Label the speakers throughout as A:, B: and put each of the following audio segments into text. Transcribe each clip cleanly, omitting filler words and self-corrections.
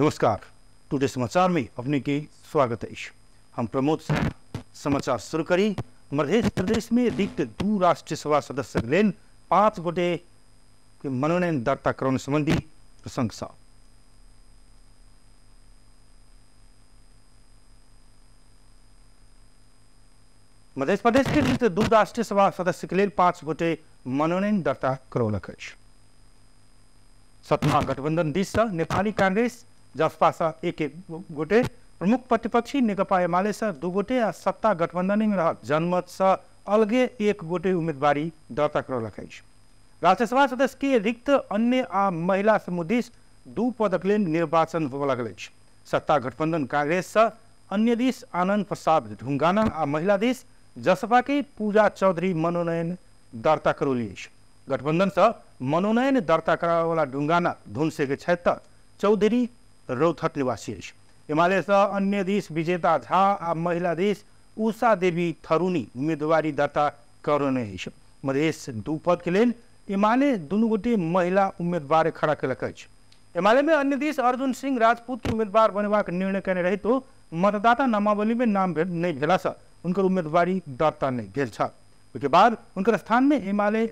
A: नमस्कार, टुडे समाचार में अपने के स्वागत है। हम प्रमोद समाचार शुरू करी। मध्य प्रदेश में रिक्त दू राष्ट्रीय सभा सदस्य लेल 5 गोटे के मनोनयन दर्ता कराने संबंधी प्रशंसा। मध्य प्रदेश के रिक्त दू राष्ट्रीय सभा सदस्य के लेल 5 गोटे मनोनयन दर्ता करौलक अछि। सत्ता गठबंधन दिस से नेपाली कांग्रेस जसपा से एक गोटे, प्रमुख प्रतिपक्षी नेकपा एमाले से 2 गोटे आ सत्ता गठबंधन में रहल जनमत से अलगे 1 गोटे उम्मीदवारी दर्ता करौलक अछि। राज्यसभा सदस्य के रिक्त अन्य आ महिला समूह दिस 2 पदक लेल निर्वाचन होबय लागल अछि। सत्ता गठबंधन कांग्रेस से अन्य दिस आनंद प्रसाद ढुंगाना आ महिला दिस जसपा के पूजा चौधरी मनोनयन दर्ता करौली अछि। गठबंधन से मनोनयन दर्ता करावे ढुंगाना धुनसे के छथि, चौधरी रौथट निवासी अछि। एमाले से अन्य दिस विजेता झा आ महिला दिस उषा देवी थरूनी उम्मीदवारी दर्ता करौने अछि। मधेश 2 पद के लेल एमाले 2 गोटे महिला उम्मीदवार खड़ा केलक अछि। एमाले में अन्य दिस अर्जुन सिंह राजपूत के उम्मीदवार बनेबाक निर्णय केने रही तो मतदाता नामावली में नाम नहीं भेला से उनकर उम्मीदवारी दर्ता नहीं भेल छल। ओहिके बाद उनकर स्थान में एमाले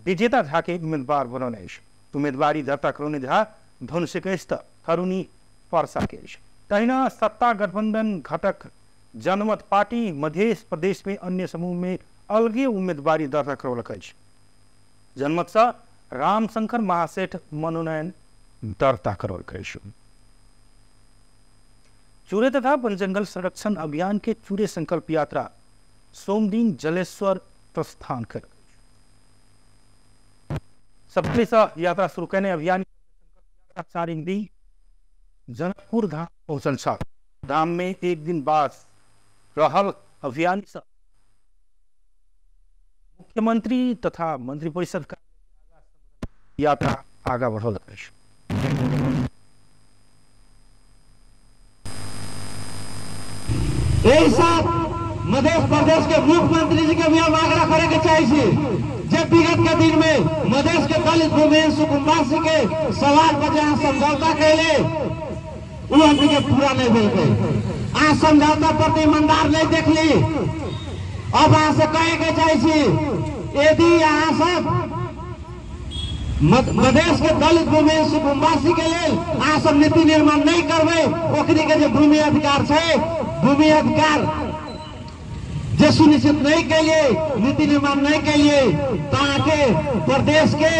A: विजेता झा के उम्मीदवार बनौने अछि। उम्मीदवारी दर्ता करौने झा धनुषे के अछि, थरूनी परसा के अछि। तहिना सत्ता गठबंधन घटक जनमत पार्टी मध्य प्रदेश में अन्य समूह में अलगे उम्मीदवारी दर्ता करौलक अछि। जनमत से रामशंकर महासेठ मनोनयन दर्ता करौलक अछि। चूरे तथा वन जंगल संरक्षण अभियान के चूरे संकल्प यात्रा सोमदिन जलेश्वर प्रस्थान कर सबसे यात्रा शुरू करने अभियान 4 दिन जनकपुर धाम पहुंचल छल। धाम में एक दिन बाद रहल अभियान मुख्यमंत्री तथा मंत्रिपरिषद का यात्रा आगा बढ़ल अछि।
B: एहि साथ मध्य प्रदेश के मुख्यमंत्री जी के भी हम आग्रह करे के चाहे छी जे विगत के दिन में मधेश के दलित भूमिहीन सुकुम्बासी के सवाल पर जहाँ समझौता कैले वो हमनी के पूरा नहीं भेल। अहाँ समझौता प्रति ईमानदार नहीं देखली। अब अहाँ से कहे के चाहे छी यदि अहाँ सब मधेश के दलित भूमिहीन सुकुम्बासी के लेल अहाँ सब नीति निर्माण नहीं करबै, ओकरी के जो भूमि अधिकार छै, भूमि अधिकार जे सुनिश्चित नहीं कैलिए, नीति निर्माण नहीं कैलिए, तो अहाँके प्रदेश के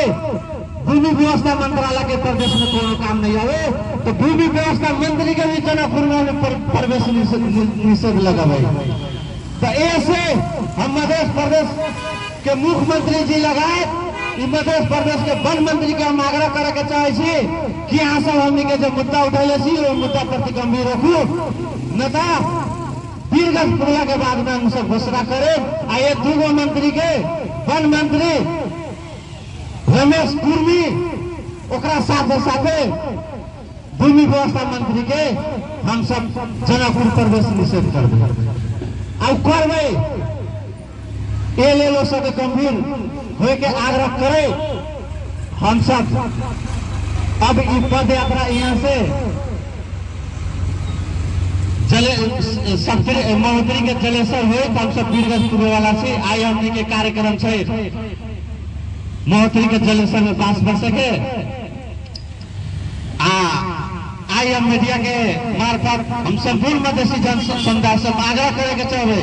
B: भूमि व्यवस्था मंत्रालय के प्रदेश में कोनो काम नहीं आवे तो भूमि व्यवस्था मंत्री के भी जनकपुर में प्रवेश निषेध लगावे। तो ऐसे हम मध्य प्रदेश के मुख्यमंत्री जी लगाए मध्य प्रदेश के वन मंत्री के हम आग्रह करे के चाहे छी कि अहाँ सब हमनी के जो मुद्दा उठेले छी ओ मुद्दा प्रति गंभीर रखू, न तो वीरगंज पुरला के बाद में हम सब घोषणा करे। आ ये 2 मंत्री के वन मंत्री रमेश कुर्मी ओकरा साथे साथे भूमि व्यवस्था मंत्री के हम सब जनकपुर प्रवेश निषेध करबै आ करबै। ए लेल सबके गंभीर होय के आग्रह करे। हम सब अब ई पद यात्रा यहाँ से जले महोत्तरी के जलेसर हो तो हम सब वीरगंज पूरे वाला से आई हमनी के कार्यक्रम है महोत्तरी के जलेसर में 5 वर्ष के आई हम मीडिया के मार्फत हम संपूर्ण मधेसी जन समुदाय से आग्रह करे के चाहबे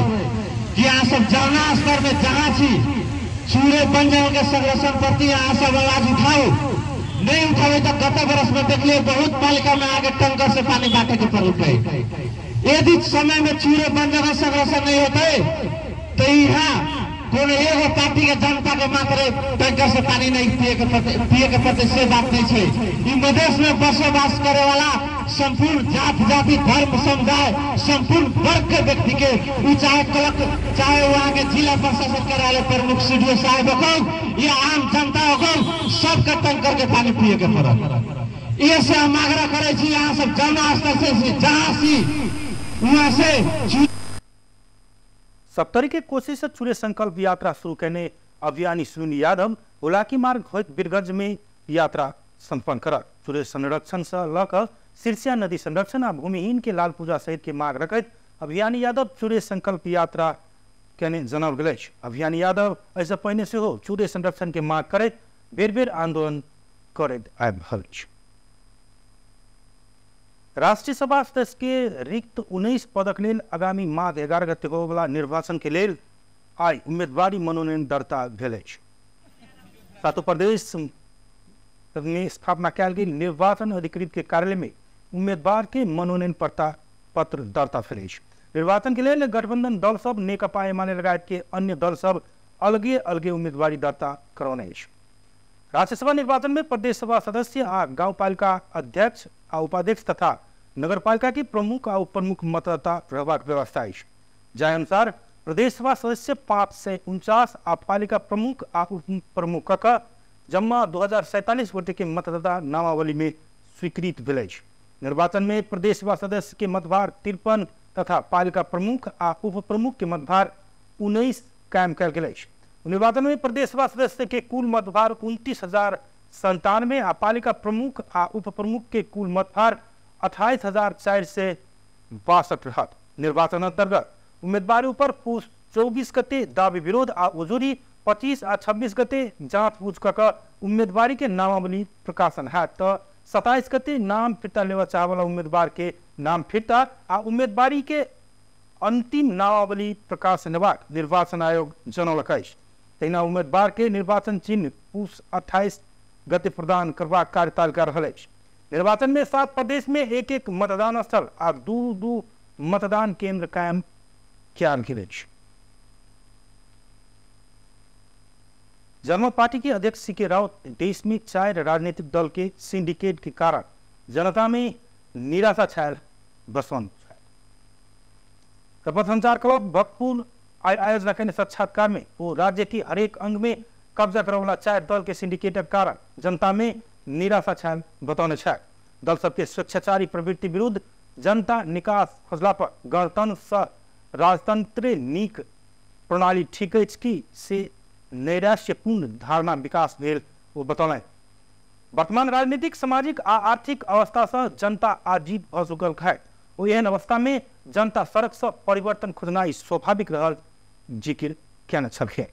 B: कि अहाँ सब जौना स्तर में जहाँ छी चूरे वन जंगल के संरक्षण प्रति अहाँ सब आवाज उठाओ। नहीं उठावे तो गत वर्ष में देखलिए बहुत पालिका में आगे टंकर से पानी बांटे के पड़ल। यदि समय में चूरे वन जंगल संरक्षण नहीं होते तो यहाँ कोनो एगो पार्टी के जनता के मात्र टैंकर से पानी नहीं पिए के प्रति से बात नहीं है। मधेश में बसोबास करे वाला संपूर्ण जात जाति धर्म समुदाय संपूर्ण वर्ग के व्यक्ति के चाहे कलक चाहे वहाँ के जिला प्रशासन कार्यालय प्रमुख सीडीओ साहब हो या आम जनता हो, सबके टैंकर के पानी पिए के पड़ल। ये से हम आग्रह करे छी यहाँ सब जौना स्तर से जहाँ सी वहाँ से
A: सप्तरी के कोशिश से चूरे संकल्प यात्रा शुरू करने अभियानी सुनील यादव हुलाकी मार्ग होइत वीरगंज में यात्रा संपन्न करत। चूरे संरक्षण से लऽ कऽ सिरसिया नदी संरक्षण आ भूमिहीन के लाल पूजा सहित के माग रखैत अभियानी यादव चूरे संकल्प यात्रा केने जनाओल गेल अछि। अभियानी यादव एहिसँ पहिने सेहो चूरे संरक्षण के माग करैत बेर बेर आंदोलन करैत आबि रहल अछि। राष्ट्रीय सभा सदस्य के रिक्त 19 पदक लेल आगामी माघ 11 गते होबयवला निर्वाचन के लेल आइ उम्मीदवारी मनोनयन दर्ता भेल अछि। सातो प्रदेश में स्थापना कयल गेल निर्वाचन अधिकृत के कार्यालय में उम्मीदवार के मनोनयन पत्र दर्ता भेल अछि। निर्वाचन के लेल गठबंधन दल सब नेकपा एमाले लगायत के अन्य दल सब अलगे अलगे उम्मीदवारी दर्ता करौने अछि। राज्यसभा निर्वाचन में प्रदेश सभा सदस्य आ गाउँपालिका अध्यक्ष आ उपाध्यक्ष तथा नगरपालिका के प्रमुख आ उपप्रमुख मतदाता रहबाक व्यवस्था अछि। जाहि अनुसार प्रदेश सभा सदस्य 549 आ पालिका प्रमुख आ उपप्रमुख क जम्मा 2047 गोटे के मतदाता नामावली में स्वीकृत भेल अछि। निर्वाचन में प्रदेश सभा सदस्य के मतभार 53 तथा पालिका प्रमुख आ उपप्रमुख के मतभार 19 कायम कयल गेल अछि। निर्वाचन में प्रदेश सभा सदस्य के कुल मतभार 29,097 आ पालिका प्रमुख आ उपप्रमुख के कुल मतभार 28,462 रहत। निर्वाचन अंतर्गत उम्मीदवारी ऊपर पुस 24 गते दावी विरोध आ उजुरी 25 आ 26 गते जाँच बुझ क उम्मीदवारी के नामावली प्रकाशन हैत त 27 गते नाम फिर्ता लेवा चाहवाला उम्मीदवार के नाम फिर्ता आ उम्मीदवारी के अंतिम नामावली प्रकाशन हेबाक निर्वाचन आयोग जनौलक अछि। तहिना उम्मीदवार के निर्वाचन चिन्ह पुस 28 गते प्रदान करबाक कार्यतालिका रहल अछि। निर्वाचन में 7 प्रदेश में एक एक मतदान स्थल आ 2-2 मतदान केंद्र कायम कयल गेल अछि। जनमत पार्टी के अध्यक्ष सी के राउत देश में 4 राजनीतिक दल के सिंडिकेट के कारण जनता में निराशा छायल बसवंत शपथ संचार क्लब भक्तपुर आयोजना केने साक्षात्कार में वो राज्य के हरेक अंग में कब्जा करवाला 4 दल के सिंडिकेटक कारण जनता में निराशा छायल बतौने छथि। दल सबके स्वेच्छाचारी प्रवृत्ति विरुद्ध जनता निकास खोजला पर गणतंत्र स राजतंत्र नीक प्रणाली ठीक अछि कि से नैराश्यपूर्ण धारणा विकास भेल वो बतौलनि। वर्तमान राजनीतिक सामाजिक आ आर्थिक अवस्था से जनता आजीत भ चुकल है। ओ एहन अवस्था में जनता सड़क से परिवर्तन खोजनाइ स्वाभाविक रहल जिकिर केने छलखिन।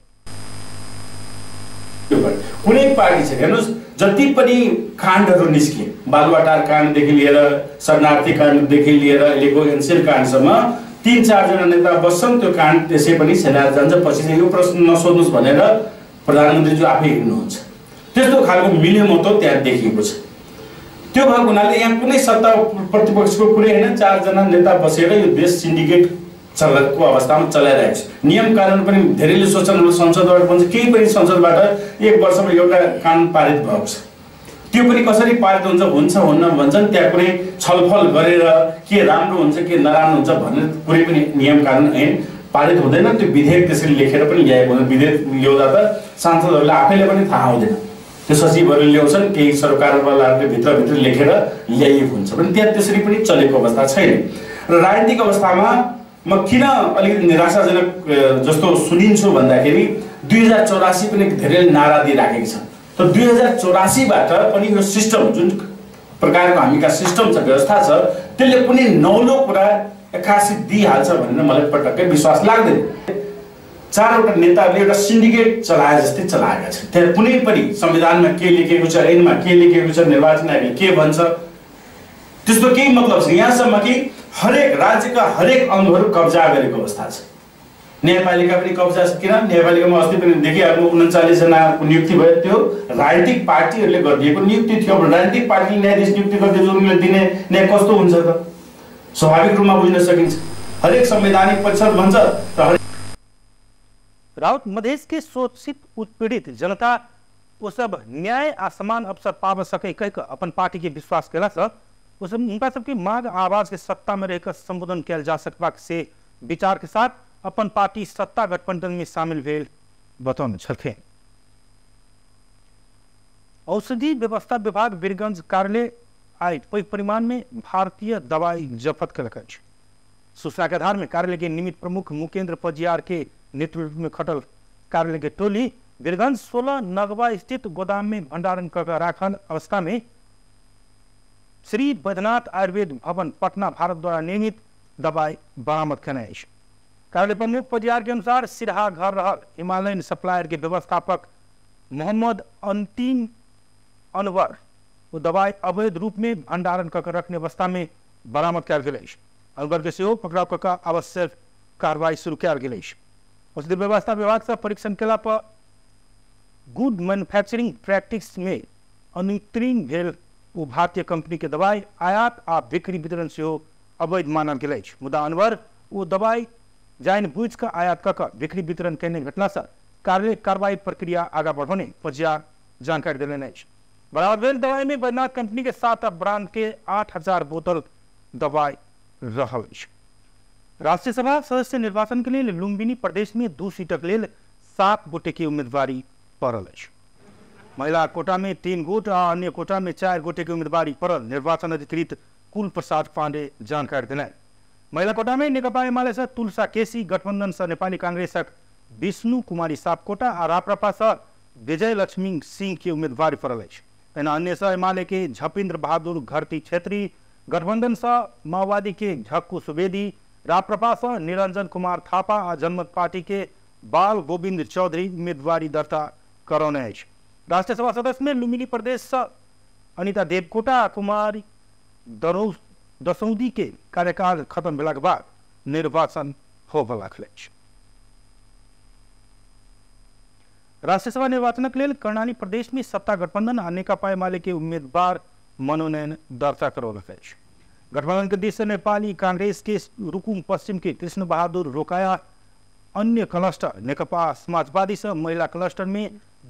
C: कुनै पार्टी छ हेर्नुहोस्, जति पनि काण्डहरू निस्के, बालुवाटार काण्डदेखि लिएर शरणार्थी काण्डदेखि लिएर अहिलेको एनसेल काण्डसम्म 3-4 जना नेता बस्छन्, त्यो काण्ड त्यसै पनि सेनाएर जान्छ। पछि चाहिँ यो प्रश्न नसोध्नुहोस् भनेर प्रधानमन्त्रीज्यू आफै हिँड्नुहुन्छ। त्यस्तो खालको मिलेमतो त्यहाँ देखिएको छ। त्यो भएको हुनाले यहाँ कुनै सत्ता प्रतिपक्षको कुरै होइन, 4 जना नेता बसेर यो देश सिन्डिकेट चलको अवस्थामा चलाइरहेको छ। नियम कानुन पनि धेरैले सोच्छन् संसदबाट बन्छ, केही पनि संसदबाट 1 वर्षमा एउटा कानुन पारित भएको छ। त्यो पनि कसरी पारित हुन्छ हुन्छ हुन्न भन्छन्, त्यहाँ कुनै छलफल गरेर के राम्रो हुन्छ के नराम्रो हुन्छ भन्ने कुनै पनि नियम कानुन ऐन पारित हुँदैन। त्यो विधेयक त्यसरी लेखेर पनि ल्याएको हुँदैन। विधेयक ल्याउँदा त सांसदहरूलाई आफैले पनि थाहा हुँदैन, त्यो सचिवहरूले ल्याउँछन्, केही सरकारवालाहरूले भित्रभित्र लेखेर ल्याइएको हुन्छ पनि त्यहाँ त्यसरी पनि चलेको अवस्था छैन। र राजनीतिक अवस्थामा म किन अलिकति निराशाजनक जस्तो सुनिन्छु भन्दाखेरि 2084 पनि धेरैले नारा दिइराखेको छ। तर 2084बाट पनि यो सिस्टम जुन प्रकारको हामी कहाँ सिस्टम छ, व्यवस्था छ, त्यसले कुनै नौलो कुरा एक्कासी दिइहाल्छ भनेर मलाई पटक्कै विश्वास लाग्दैन। 4वटा नेताहरूले एउटा सिन्डिकेट चलाए जस्तै चलाएका छन्। त्यहाँ कुनै पनि संविधानमा के लेखेको छ, ऐनमा के लेखेको छ, निर्वाचन आयोगले के भन्छ, त्यस्तो केही मतलब छ। यहाँसम्म कि हरेक राज्यका हरेक अङ्गहरू कब्जा गरेको अवस्था छ। न्यायपालिका पनि कब्जा छ। किन न्यायपालिकामा अस्ति पनि देखिहाल्नु 39 जनाको नियुक्ति भयो, त्यो राजनीतिक पार्टीहरूले गरिदिएको नियुक्ति थियो। अब राजनीतिक पार्टीले न्यायाधीश नियुक्ति गरिदियो, उनीहरूले दिने न्याय कस्तो हुन्छ त? स्वाभाविक रूपमा बुझ्न सकिन्छ। हरेक संवैधानिक परिषद भन्छ र
A: राउत मधेश के शोषित उत्पीड़ित जनता वो सब न्याय आ समान अवसर पाब सके कह के अपन पार्टी के विश्वास कला से वो सब उनका सबके मांग आवाज के सत्ता में रहकर संबोधन किया जा सकबाक से विचार के साथ अपन पार्टी सत्ता गठबंधन में शामिल भेल बतौने छलखिन। औषधि व्यवस्था विभाग वीरगंज कार्यालय आइ पैघ परिमाण में भारतीय दवाई जब्त कयलक अछि। सूचना के आधार में कार्यालय के निमित्त प्रमुख मुकेंद्र पजियार के नेतृत्व में खटल कार्यालय के टोली वीरगंज 16 नगवा स्थित गोदाम में भंडारण कर राखल अवस्था में श्री बैद्यनाथ आयुर्वेद भवन पटना भारत द्वारा निर्मित दवाई बरामद केने अछि। कार्यालय प्रमुख पजियार के अनुसार सिरहा घर रहल हिमालयन सप्लायर के व्यवस्थापक मोहम्मद अंतिम अनवर ओ दवाई अवैध रूप में भंडारण कऽ रखने अवस्था में बरामद कयल गेल अछि। अनवर के सेहो पकड़ाव कऽ कऽ आवश्यक कार्रवाई शुरू कयल गेल अछि। औषधि व्यवस्था विभाग से परीक्षण केला पर गुड मैन्युफैक्चरिंग प्रैक्टिस में अनुत्तीर्ण भेल ओ भारतीय कंपनी के दवाई आयात आ बिक्री वितरण सेहो अवैध मानल गेल अछि। मुदा अनवर ओ दवाई जानि बुझि कऽ आयात कऽ कऽ बिक्री वितरण केने घटना से कार्रवाई प्रक्रिया आगा बढ़ौने पजियार जानकारी देलनि अछि। बरामद भेल दवाई में बैद्यनाथ कंपनी के 7 ब्रांड के 8000 बोतल दवाई रहल अछि। राष्ट्रीय सभा सदस्य निर्वाचन के लेल लुम्बिनी प्रदेश में 2 सीटक लेल 7 गोटे के उम्मीदवारी पड़ल अछि। महिला कोटा में 3 गोट आ अन्य कोटा में 4 गोटे के उम्मीदवारी पड़ल निर्वाचन अधिकृत कुल प्रसाद पांडे जानकारी देलनि। महिला कोटा में नेकपा एमाले से तुलसा केसी, गठबंधन से नेपाली कांग्रेसक विष्णु कुमारी सापकोटा आ राप्रपा से विजय लक्ष्मी सिंह के उम्मीदवारी पड़ल अछि। तहिना अन्य से एमाले के झपिन्द्र बहादुर घरती छेत्री, गठबंधन से माओवादी के झक्कू सुवेदी, राप्रपा से निरंजन कुमार थापा आ जनमत पार्टी के बाल गोविंद चौधरी उम्मीदवारी दर्ता करौने अछि। राष्ट्रीय सभा सदस्य में लुम्बिनी प्रदेश से अनिता देवकोटा आ कुमारी दसौदी के कार्यकाल खत्म भेलाक बाद निर्वाचन होबय लागल अछि। राष्ट्रीय सभा निर्वाचनक लेल कर्णाली प्रदेश में सत्ता गठबंधन आ नेकपा एमाले के उम्मीदवार मनोनयन दर्ता करौलक अछि। गठबंधन के दिस से नेपाली कांग्रेस के रुकुम पश्चिम के कृष्ण बहादुर रोकाया अन्य क्लस्टर, नेकपा समाजवादी से महिला क्लस्टर में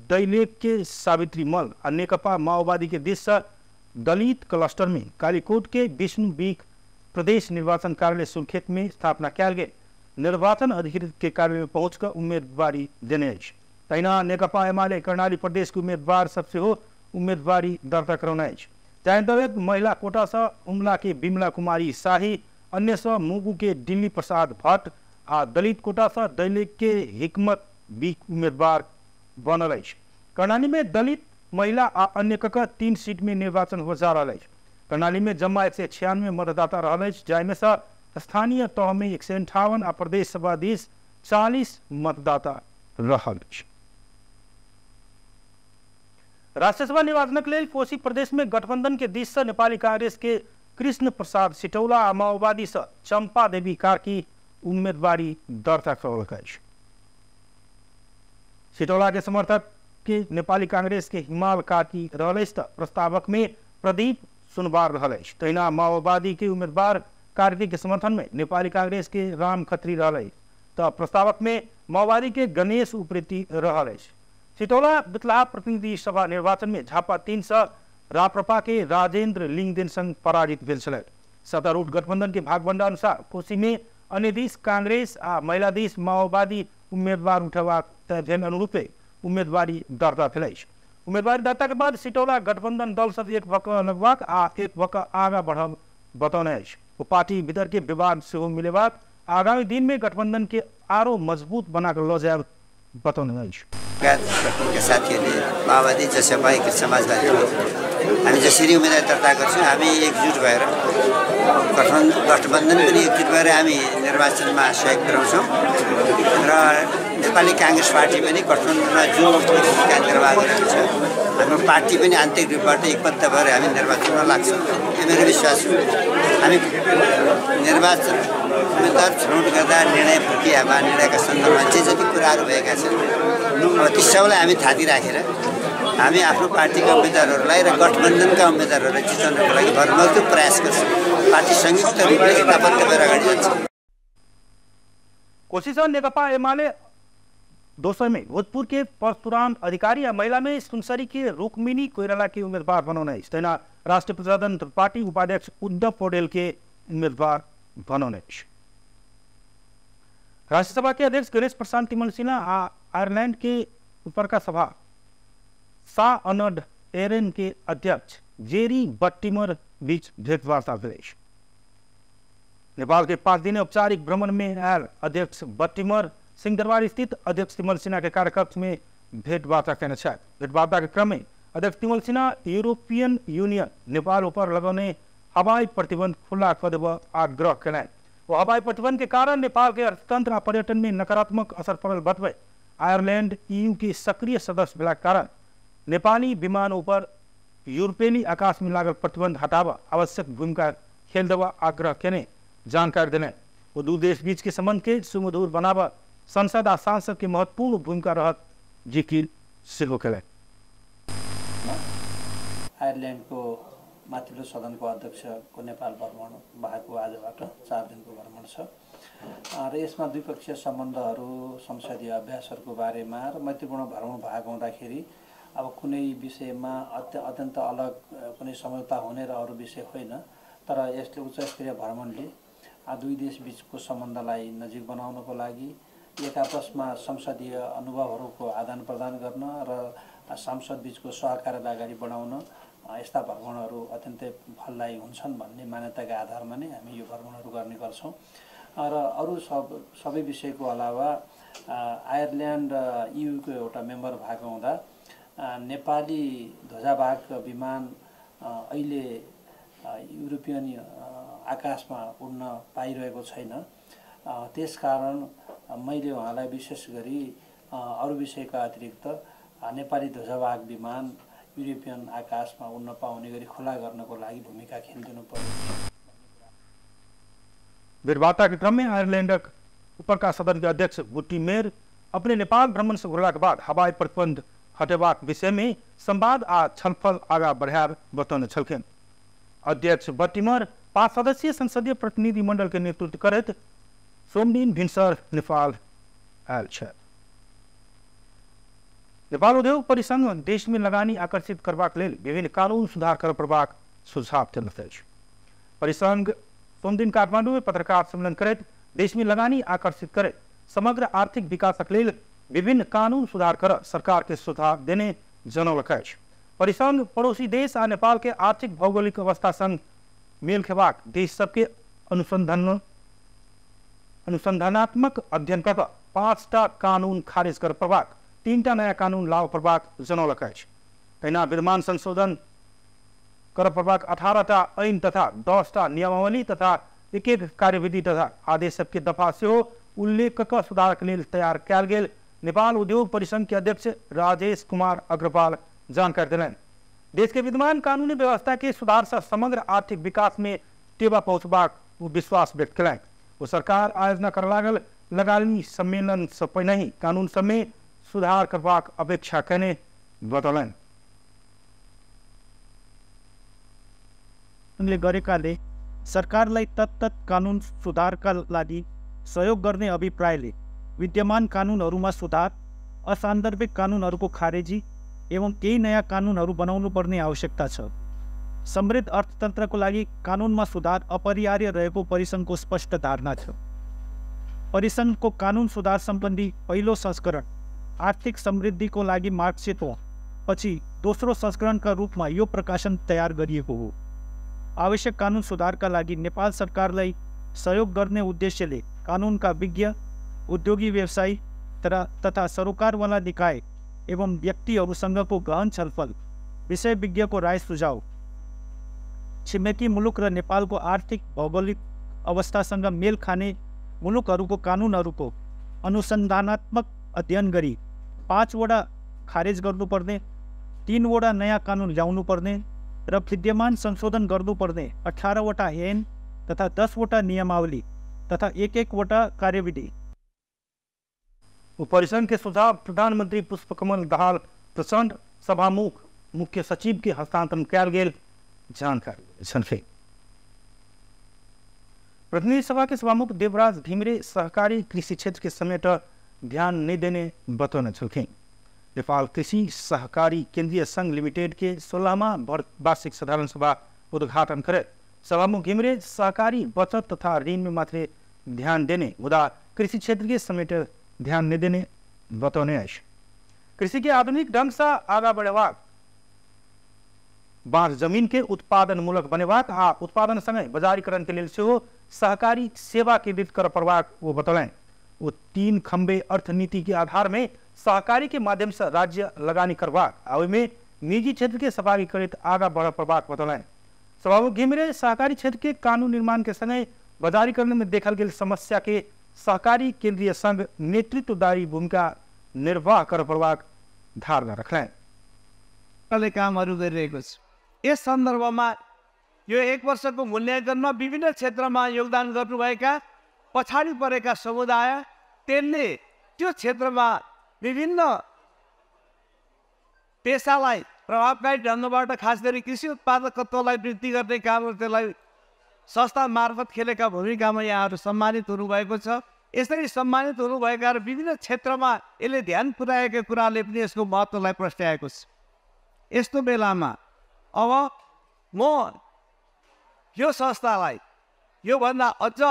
A: दैलेख के सावित्री मल आ नेकपा माओवादी के दिस से दलित क्लस्टर में कालीकोट के विष्णु बीक प्रदेश निर्वाचन कार्यालय सुर्खेत में स्थापना कयल गेल निर्वाचन अधिकृत के कार्यालय में पहुँच कऽ उम्मीदवारी देने अछि। तहिना नेकपा एमाले कर्णाली प्रदेश के उम्मीदवार सब सेहो उम्मीदवारी दर्ता करौने अछि। जाहि अन्तर्गत महिला कोटा से हुम्ला के विमला कुमारी शाही, अन्य से मुगु के दिल्ली प्रसाद भट्ट आ दलित कोटा से दैलेख के हिकमत बीक उम्मीदवार बनल अछि। कर्णाली में दलित महिला आ अन्य कऽ 3 सीट में निर्वाचन हो जा रहल अछि। कर्णाली में जम्मा 196 मतदाता रहल अछि, जाहिमे से स्थानीय तह में 158 आ प्रदेश सभा दिस 40 मतदाता रहल अछि। राष्ट्रीय सभा निर्वाचनक लेल कोसी प्रदेश में गठबंधन के दिस से नेपाली कांग्रेस के कृष्ण प्रसाद सिटौला आ माओवादी से चंपा देवी कार्की उम्मीदवारी दर्ता करौलक अछि। सिटौला के समर्थक के नेपाली कांग्रेस के हिमाल कार्की रहल अछि तऽ प्रस्तावक में प्रदीप सुनवार रहल अछि। तहिना माओवादी के उम्मीदवार कार्की के समर्थन में नेपाली कांग्रेस के राम खत्री रहल अछि तऽ प्रस्तावक में माओवादी के गणेश उप्रेती रहल अछि। सिटौला बितला प्रतिनिधि सभा निर्वाचन में झापा 3 से राप्रपा के राजेंद्र लिंगदेन संग पराजित भेल छलथि। सत्तारूढ़ गठबंधन के भागबंडा अनुसार कोसी में अन्य दिस कांग्रेस आ महिला दिस माओवादी उम्मीदवार उठेबाक तय भेल अनुरूपे उम्मीदवारी दर्ता भेल अछि। उम्मीदवारी दर्ता के बाद सिटौला गठबंधन दल सब एक भऽ कऽ लगबाक आ एक भऽ कऽ आगाँ बढ़ब बतौने अछि। ओ पार्टी भीतर के विवाद सेहो मिलेबाक आगामी दिन में गठबंधन के आरो मजबूत बना कऽ लऽ जायब बतौने अछि।
D: गठबन्धनका साथीहरूले माओवादी, जसपा, एकीकृत समाजवादी हामी जसरी उम्मेदवार दर्ता गर्छौँ हामी एकजुट भएर गठबन्धन पनि एकजुट भएर हामी निर्वाचनमा सहयोग पुर्याउँछौँ र नेपाली काङ्ग्रेस पार्टी पनि गठबन्धनमा जो भूमिका निर्वाह गरेको छ हाम्रो पार्टी पनि आन्तरिक रूपबाट एकबद्ध भएर हामी निर्वाचनमा लाग्छौँ, यो मेरो विश्वास हो। हामी निर्वाचन उम्मेदवार छनौट गर्दा निर्णय प्रक्रियामा निर्णयका सन्दर्भमा जे जति कुराहरू भएका छन् ती सबलाई हामी थाती राखेर हामी आफ्नो पार्टीका उम्मेदवारहरूलाई र गठबन्धनका उम्मेदवारहरूलाई जिताउनको लागि भरमग्दुर प्रयास गर्छौँ। पार्टी संयुक्त रूपले एकताबद्ध भएर अगाडि जान्छ।
A: कोशिश नेकपा एमाले दोसर में भोजपुर के परशुराम अधिकारी आ महिला में सुनसरी के रुक्मिणी कोइराला के उम्मीदवार बनौने अछि। तहिना राष्ट्रीय प्रजातंत्र पार्टी उपाध्यक्ष उद्धव पौडेल के उम्मीदवार बनौने अछि। राज्यसभा के अध्यक्ष गणेश प्रसाद तिमल सिन्हा आ आयरलैंड के ऊपरका सभा सा अनड एरेन के अध्यक्ष जेरी बट्टीमर बीच भेंटवार्ता भेल अछि। नेपाल के 5 दिन औपचारिक भ्रमण में आयल अध्यक्ष बट्टीमर सिंहदरबार स्थित अध्यक्ष तिमल सिन्हा के कार्यकक्ष में भेंटवार्ता केने छथि। भेंटवार्ता के क्रम में अध्यक्ष तिमल सिन्हा यूरोपियन यूनियन नेपाल ऊपर लगौने हवाई प्रतिबंध खुला कऽ देबऽ आग्रह केलनि। ओ हवाई प्रतिबंध के कारण नेपाल के अर्थतंत्र आ पर्यटन में नकारात्मक असर पड़ल बतबै आयरलैंड ईयू के सक्रिय सदस्य भेलाक कारण नेपाली विमान ऊपर यूरोपीय आकाश में लागल प्रतिबंध हटाबऽ आवश्यक भूमिका खेल देबऽ आग्रह केने जानकारी देने। वो दू देश बीच के संबंध के सुमधुर बनाबऽ संसद आ सांसद के महत्वपूर्ण भूमिका रहत जिकिर सेहो केलनि।
E: आयरल्यान्डको माथिल्लो सदनको अध्यक्षको नेपाल भ्रमण भएको आजबाट 4 दिनको भ्रमण छ र यसमा द्विपक्षीय सम्बन्धहरू, संसदीय अभ्यासहरूको बारेमा र मैत्रीपूर्ण भ्रमण भएको हुँदाखेरि अब कुनै विषयमा अत्यन्त अलग कुनै सम्झौता हुने र अरू विषय होइन, तर यसले उच्चस्तरीय भ्रमणले दुई देश बीचको सम्बन्धलाई नजिक बनाउनको लागि एक आपसमा संसदीय अनुभवहरूको आदान प्रदान गर्न र सांसद बीचको सहकार्यलाई अगाडि बढाउन यस्ता भ्रमणहरू अत्यन्तै फलदायी हुन्छन् भन्ने मान्यताका आधारमा नै हामी यो भ्रमणहरू गर्ने गर्छौँ। र अरू सबै विषयको अलावा आयरल्यान्ड ईयूको एउटा मेम्बर भएको हुँदा नेपाली ध्वजावाहक विमान अहिले युरोपियन आकाशमा उड्न पाइरहेको छैन। त्यसकारण मैले उहाँलाई विशेष गरी अरू विषयका अतिरिक्त नेपाली ध्वजावाहक विमान युरोपियन आकाशमा उड्न पाउने गरी खुला गर्नको लागि भूमिका खेलिदिनु पर्यो।
A: भेटवार्ता के क्रम में आयरलैंडक ऊपरका सदन के अध्यक्ष बुटीमेर अपने नेपाल भ्रमण से घुरला के बाद हवाई प्रतिबंध हटेबाक विषय में संवाद आ छलफल आगा बढ़ायब बतौने छलखिन। अध्यक्ष बटीमर 5 सदस्यीय संसदीय प्रतिनिधि मंडल के नेतृत्व करैत सोमदिन भिनसर नेपाल आयल छथि। नेपाल उद्योग परिसंघ देश में लगानी आकर्षित करबाक लेल विभिन्न कानून सुधार कर पड़बाक सुझाव देलक अछि। परिसंघ सोमदिन काठमांडू में पत्रकार सम्मेलन करैत देश में लगानी आकर्षित करैत समग्र आर्थिक विकासक लेल विभिन्न कानून सुधार कर सरकार के सुझाव देने जनौलक अछि। परिसंघ पड़ोसी देश आ नेपाल के आर्थिक भौगोलिक अवस्था संग मेल खेबाक देश सबके अनुसंधानात्मक अध्ययन कऽ 5टा कानून खारिज कर पड़बाक, 3टा नया कानून लागू पड़बाक जनौलक अछि। तहिना विद्यमान संशोधन कर पड़बाक 18टा ऐन तथा 10टा नियमावली तथा एक एक कार्यविधि तथा आदेश सबके दफा सेहो उल्लेख कऽ सुधारक लेल तैयार कयल गेल नेपाल उद्योग परिसंघ के अध्यक्ष राजेश कुमार अग्रवाल जानकारी देलनि। देश के विद्यमान कानूनी व्यवस्था के सुधार से समग्र आर्थिक विकास में टेवा पहुँचबाक वो विश्वास व्यक्त कयलनि। वो सरकार आयोजना कर लागल लगानी सम्मेलन से पहिने ही कानून सब में सुधार करबाक अपेक्षा कयने बतौलनि।
F: गरेकाले सरकारलाई तत्तत् कानुन सुधारका लागि सहयोग गर्ने अभिप्रायले विद्यमान कानुनहरूमा सुधार, असान्दर्भिक कानुनहरूको खारेजी एवं केही नयाँ कानुनहरू बनाउनु पर्ने आवश्यकता छ। समृद्ध अर्थतन्त्रको लागि कानुनमा सुधार अपरिहार्य रहेको परिसंघको स्पष्ट धारणा छ। परिसंघको कानुन सुधार सम्बन्धी पहिलो संस्करण आर्थिक समृद्धिको लागि मार्गसेतु पछि दोस्रो संस्करणका रूपमा यो प्रकाशन तयार गरिएको हो। आवश्यक कानुन सुधारका लागि नेपाल सरकारलाई सहयोग गर्ने उद्देश्यले कानुनका विज्ञ, उद्योगी व्यवसायी तथा सरोकारवाला निकाय एवं व्यक्तिहरूसँगको गहन छलफल, विषय विज्ञको राय सुझाव, छिमेकी मुलुक र नेपालको आर्थिक भौगोलिक अवस्थासँग मेल खाने मुलुकहरूको कानुनहरूको अनुसन्धानात्मक अध्ययन गरी 5वटा खारेज गर्नुपर्ने, 3वटा नयाँ कानुन ल्याउनुपर्ने र विद्यमान संशोधन गर्नुपर्ने 18वटा ऐन तथा 10वटा नियमावली तथा 1-1वटा कार्यविधि।
A: परिसंघ के सुझाव प्रधानमंत्री पुष्पकमल दाहाल प्रचंड सभामुख मुख्य सचिव के हस्तांतरण कयल गेल जानकारी छलखिन। प्रतिनिधि सभा के सभामुख देवराज घिमिरे सहकारी कृषि क्षेत्र के समेट ध्यान नहीं देने बतौने छलखिन। नेपाल कृषि सहकारी केंद्रीय संघ लिमिटेड के 16वां वार्षिक साधारण सभा उद्घाटन करैत सभामुख घिमिरे सहकारी बचत तथा ऋण में मात्रै ध्यान देने मुदा कृषि क्षेत्र के समेट ध्यान नहीं देने बतौने अछि। कृषि के आधुनिक ढंग से आगा बढ़ेबाक, बाँस जमीन के उत्पादनमूलक बनेबाक आ उत्पादन सँगै बजारीकरण के लेल सेहो सहकारी सेवा केंद्रित कर पड़बाक वो बतौलनि। वो 3 खम्बे अर्थनीति के आधार में सहकारी के माध्यम से राज्य लगानी करबाक आ ओहिमे निजी क्षेत्र के सहभागी करैत आगा बढ़ पड़बाक बतौलनि। सभामुख घिमिरे सहकारी क्षेत्र के कानून निर्माण के संगे बजारीकरण में देखल गेल समस्या के सहकारी केंद्रीय संघ नेतृत्वदायी भूमिका निर्वाह कर पड़बाक धारणा रखलनि।
G: कामहरू गरिरहेको छ। यस सन्दर्भमा यो एक वर्षको मूल्याङ्कनमा विभिन्न क्षेत्रमा योगदान गर्नुभएका पछाडि परेका समुदाय त्यसले त्यो क्षेत्रमा विभिन्न पेसालाई प्रभावकारी ढङ्गबाट खास गरी कृषि उत्पादकत्वलाई वृद्धि गर्ने काम त्यसलाई संस्था मार्फत खेलेका भूमिकामा यहाँहरू सम्मानित हुनुभएको छ। यसरी सम्मानित हुनुभएका र विभिन्न क्षेत्रमा यसले ध्यान पुर्याएका कुराले पनि यसको महत्त्वलाई प्रस्ट्याएको छ। यस्तो बेलामा अब म यो संस्थालाई योभन्दा अझ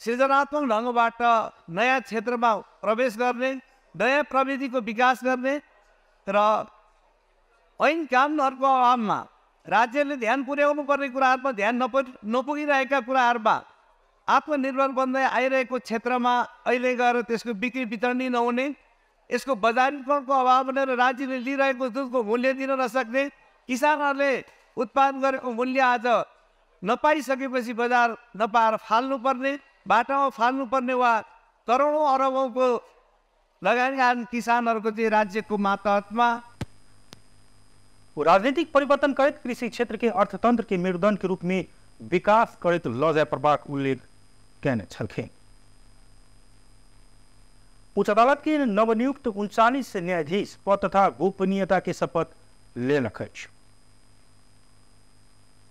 G: सृजनात्मक ढङ्गबाट नयाँ क्षेत्रमा प्रवेश गर्ने, नयाँ प्रविधिको विकास गर्ने र ऐन कानुनहरूको अभावमा राज्यले ध्यान पुर्याउनु पर्ने कुराहरूमा ध्यान नपुगिरहेका कुराहरूमा आत्मनिर्भर बन्दै आइरहेको क्षेत्रमा अहिले गएर त्यसको बिक्री वितरण नहुने, यसको बजारीकरणको अभाव भनेर राज्यले लिइरहेको दुधको मूल्य दिन नसक्ने, किसानहरूले उत्पादन गरेको मूल्य आज नपाइसकेपछि बजार नपाएर फाल्नुपर्ने, बाटामा फाल्नुपर्ने वा करोडौँ अरबौँको लगानी किसानहरूको चाहिँ राज्यको मातहतमा।
A: राजनीतिक परिवर्तन करैत कृषि क्षेत्र के अर्थतंत्र के मेरुदंड के रूप में विकास करैत ल जाय पड़बाक उल्लेख केने छलखिन। उच्च अदालत के नवनियुक्त 39 न्यायाधीश पद तथा गोपनीयता के शपथ लेलक अछि।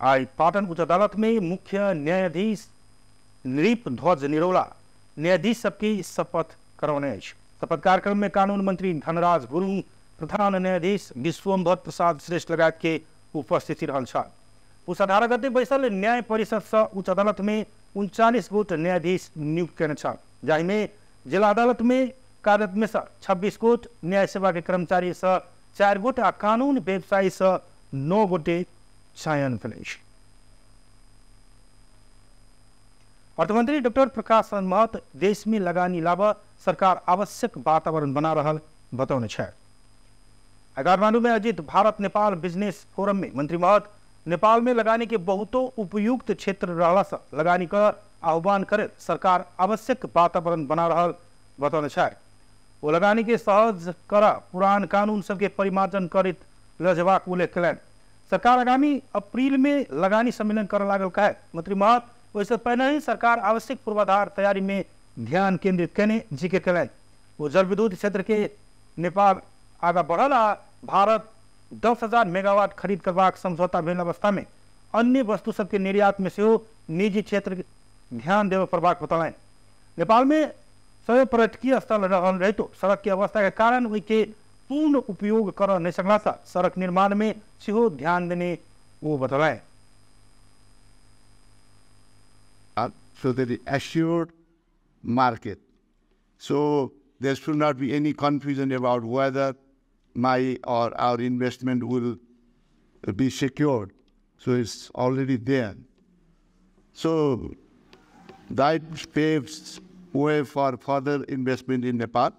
A: आई पाटन उच्च अदालत में मुख्य न्यायाधीश नृप ध्वज निरौला न्यायाधीश सबके शपथ करौने अछि। शपथ कार्यक्रम में कानून मंत्री धनराज गुरुङ, प्रधान न्यायाधीश विश्वम्भर प्रसाद श्रेष्ठ लगायत के उपस्थिति रहल छल। पुस 18 गते बैसल न्याय परिषद से उच्च अदालत में 39 गोट न्यायाधीश नियुक्त केने छल, जाहिमे जिला अदालत में कार्यरत में से 26 गोट, न्याय सेवा के कर्मचारी से 4 गोट आ कानून व्यवसायी से 9 गोटे चयन भेल अछि। अर्थमंत्री डॉक्टर प्रकाश महत देश में लगानी लाभ सरकार आवश्यक वातावरण बना रहल बतौने छथि। काठमांडू में आयोजित भारत नेपाल बिजनेस फोरम में मंत्री महत नेपाल में लगानी के बहुतों उपयुक्त क्षेत्र रहला से लगानी का आह्वान करैत सरकार आवश्यक वातावरण बना रहल बतौने छथि। ओ लगानी के सहज कर पुरान कानून सबके परिमार्जन करैत ल जेबाक उल्लेख कयलनि। सरकार आगामी अप्रैल में लगानी सम्मेलन कर लागल कहे मंत्री महत ओहिसँ पहिने ही सरकार आवश्यक पूर्वाधार तैयारी में ध्यान केंद्रित केने जिक्र कयलनि। ओ जलविद्युत क्षेत्र के नेपाल आगा बढ़ल आ भारत 10,000 मेगावाट खरीद करबाक समझौता भेल अवस्था में अन्य वस्तु सबके निर्यात में सेहो निजी क्षेत्र ध्यान देबय पड़बाक बतौलनि। नेपाल में सय पर्यटकीय स्थल रहल रहितो सड़क के अवस्था के कारण ओहिके पूर्ण उपयोग कर नहीं सकला सँ सड़क निर्माण में सेहो ध्यान देने वो बतौलनि।
H: So that is assured market. So there should not be any confusion about whether my or our investment will be secured. So it's already there. So that paves way for further investment in Nepal.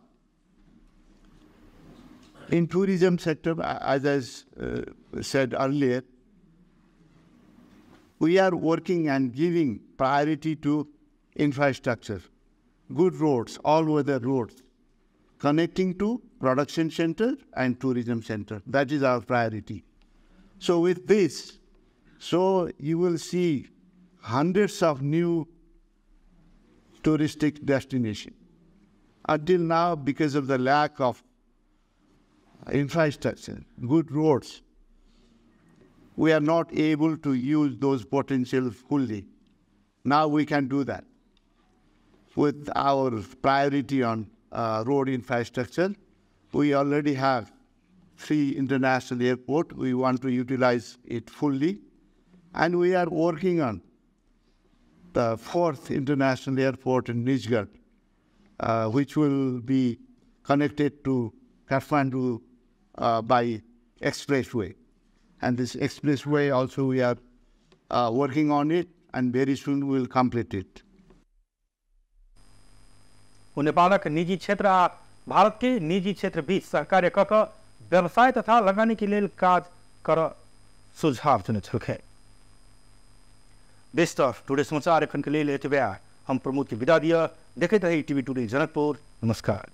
H: In tourism sector, as I said earlier, we are working and giving priority to infrastructure, good roads, all-weather roads, connecting to production center and tourism center. That is our priority. So with this, so you will see hundreds of new touristic destinations. Until now, because of the lack of infrastructure, good roads, we are not able to use those potential fully. Now we can do that. With our priority on road infrastructure, we already have 3 international airports. We want to utilize it fully. And we are working on the 4th international airport in Nijgarh, which will be connected to Kathmandu by expressway. And this expressway also we are working on it, and very soon we will complete it.
A: ओ नेपालक निजी क्षेत्र आ भारत के निजी क्षेत्र बीच सहकार्य क व्यवसाय तथा लगानी के लेल काज कर सुझाव देने छलखिन। बेस्ट अफ टुडे समाचार एखन के लेल एतबे। हम प्रमोद के विदा दिया। देखैत रही टीवी टुडे जनकपुर। नमस्कार।